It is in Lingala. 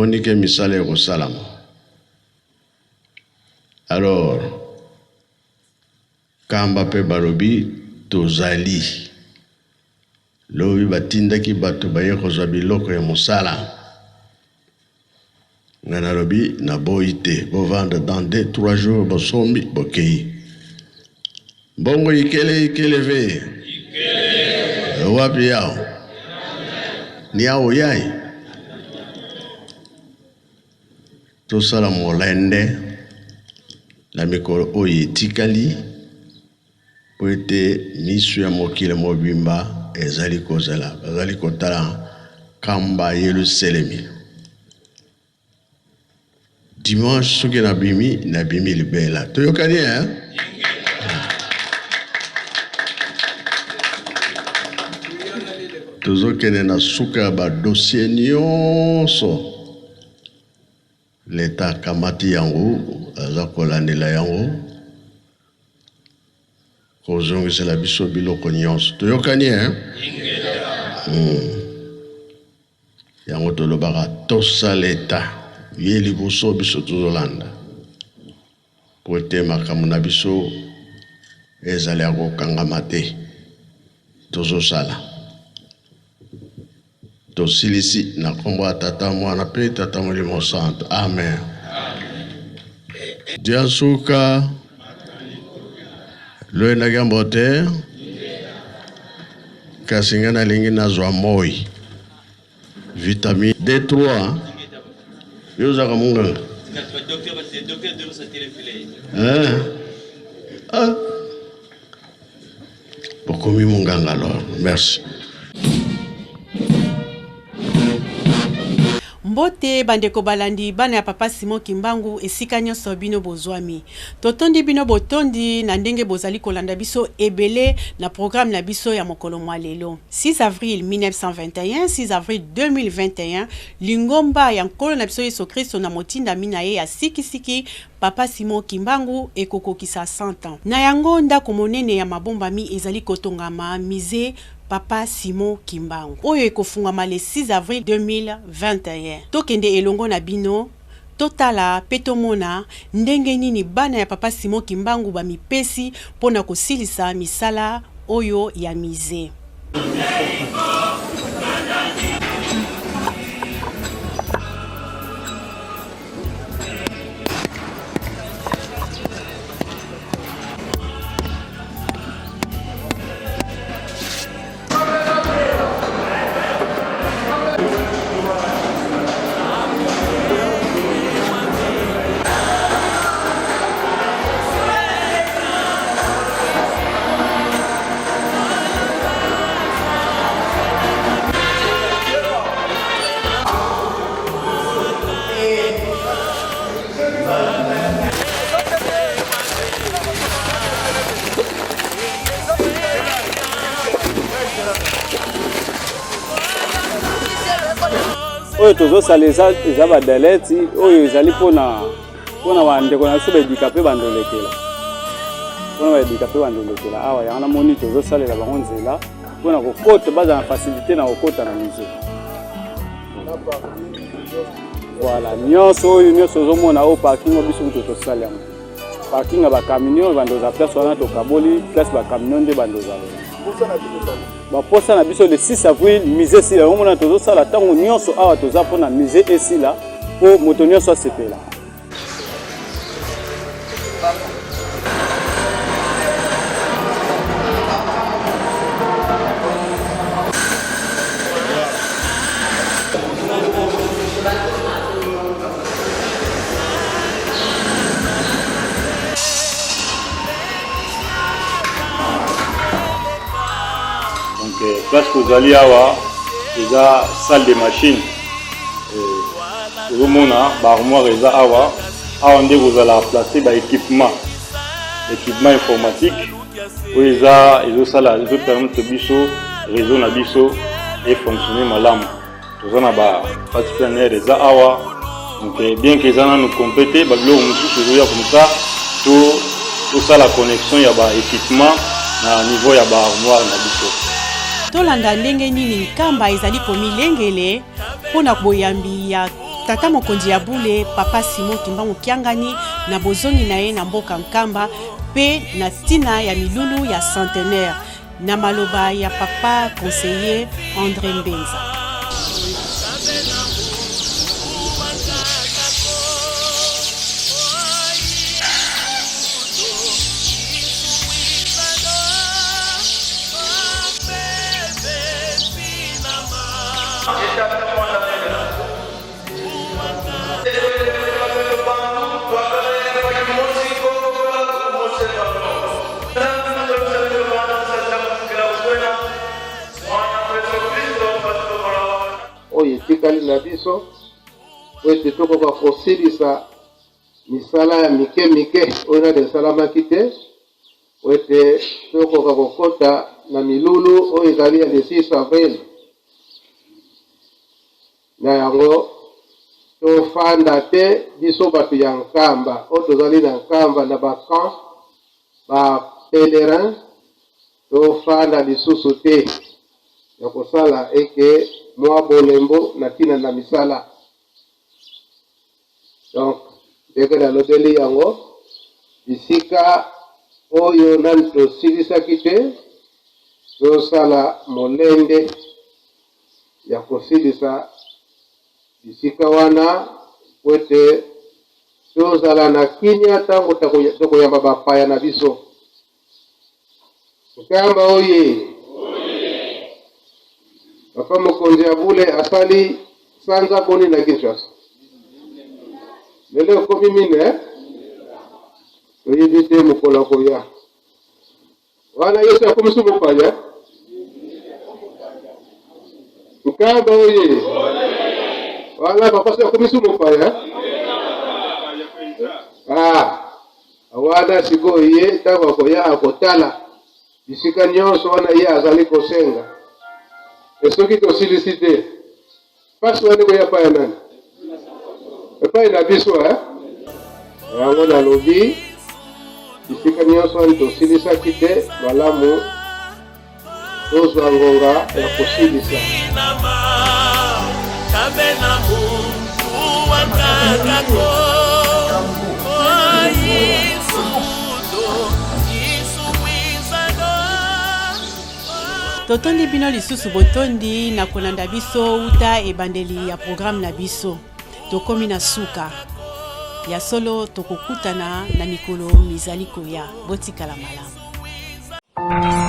Tomoni ke misala ekosalama. Alors Nkamba pe balobi tozali. Lobi batindaki bato baye kozwa biloko ya mosala. Nga nalobi naboyi te, bovanda dans deux trois jours bosombi bokeyi. Mbongo ikele ikele ve. Wapi yao? Ni yao yai. Tosala molende na mikolo oyo etikali mpo ete miso ya mokili mobimba ezali kozela, bazali kotala Nkamba Yelusalemi. Dimanche soki nabimi, nabimi libela. Toyokani eh? Tozokende na suka ya ba dossier nyonso. L'etat akamati yango, aza kolandela yango, kozongisela biso biloko nyonso. Toyokani hein? Hmm. Yango tolobaka tosa l'etat, ye liboso biso tozolanda. Mpo ete makambo na biso ezala ya kokangama te, tozosala. Tosilisi na nkombo ya Tata, Mwana mpe Tata Molimo Santu. Amen. Diasuka loyendaki yango te, kasi ngai nalingi nazwa moi vitamine D3. Yo ozalaka monganga? Eh? Ah. Bokomi monganga alors. Merci. Mbote bandeko balandi bana ya papa Simon Kimbangu esika nyonso bino bozwami. Totondi bino botondi na ndenge bozali kolanda biso ebele na programme na biso ya mokolo mwa lelo. 6 avril 1921, 6 avril 2021, lingomba ya Nkolo na biso Yesu Kristo na motindami na ye ya sikisiki Papa Simon Kimbangu ekokokisa 100 ans. Na yango ndako monene ya mabombami ezali kotongama, musee Papa Simon Kimbangu, oyo ekofungwama le 6 avril 2021. Tokende elongo na bino totala pe tomona ndenge nini bana ya Papa Simon Kimbangu bamipesi mpo na kosilisa misala oyo ya musee. Oyo tozosala eza, eza badaleti oyo ezali mpona mpona bandeko na biso baedika mpe bandolekela mpona baedika mpe bandolekela awa yango namoni tozosalela bango nzela mpona kokota bazala na facilité na kokota na musée. Voilà, nyonso oyo nyonso ozomona oyo parking oyo biso kutu tosali yango parking ya bacamion bando oza place wana tokaboli place bacamion nde bando ozala baposa na biso le 6 avril musée esila yango mona tozosala ntango nyonso awa toza mpona musée esila mpo moto nyonso asepela. Donc euh, place tozali awa eza salle de machine Ozomona ba armoire eza awa, awa nde kozala place ba equipement, equipement informatique oyo eza ezosala ezo permettre biso réseau na biso e fonctionner malamu. Toza na ba patch planner eza awa, donc eh, bien que eza nanu complet te, ba biloko mosusu ezoya comme ça to tosala connexion ya ba equipement na niveau ya ba armoire na biso. Tolanda ndenge nini Nkamba ezali komilengele mpo na boyambi ya Tata mokonzi ya bule Papa Simon Kimbangu Kiangani na bozongi na ye na mboka Nkamba mpe na ntina ya milulu ya centenaire na maloba ya Papa conseiller Andre Mbenza. Oyo etikali na biso po ete tokoka kosilisa misala ya mike mike oyo nano esalamaki te, po ete tokoka kokota na milulu oyo ezali ya le 6 avril. Na yango, tofanda te biso bato ya Nkamba oyo tozali na Nkamba na ba camps ba pèlerins, tofanda lisusu te ya kosala eke mwa bolembo na tina na misala. Donc, ndenge nalobeli yango, bisika oyo nanu tosilisaki te, tosala molende ya kosilisa bisika wana mpo ete tozala na kimia ntango tokoyamba bapaya na biso. Nkamba oye! Papa mokonzi ya bule asali sanza boni na Kinshasa? Lelo ekomi mine, toyebi te mokolo akoya. Wana Yesu akomisi mopaya. Nkamba oye. Wana papa soki akomisi mopaya. Ah, wana sikoyo ye ntango akoya akotala bisika nyonso wana ye azali kosenga. E soki tosilisi te, mpasi wana ekoya epai ya nani? Epai na biso eh? Yango nalobi bisika nyonso wana tosilisaki te, malamu tozwa ngonga ya kosilisa. Totondi bino lisusu botondi na kolanda biso uta ebandeli ya programme na biso. Tokomi na suka. Ya solo tokokutana na mikolo mizali koya. Botikala malamu.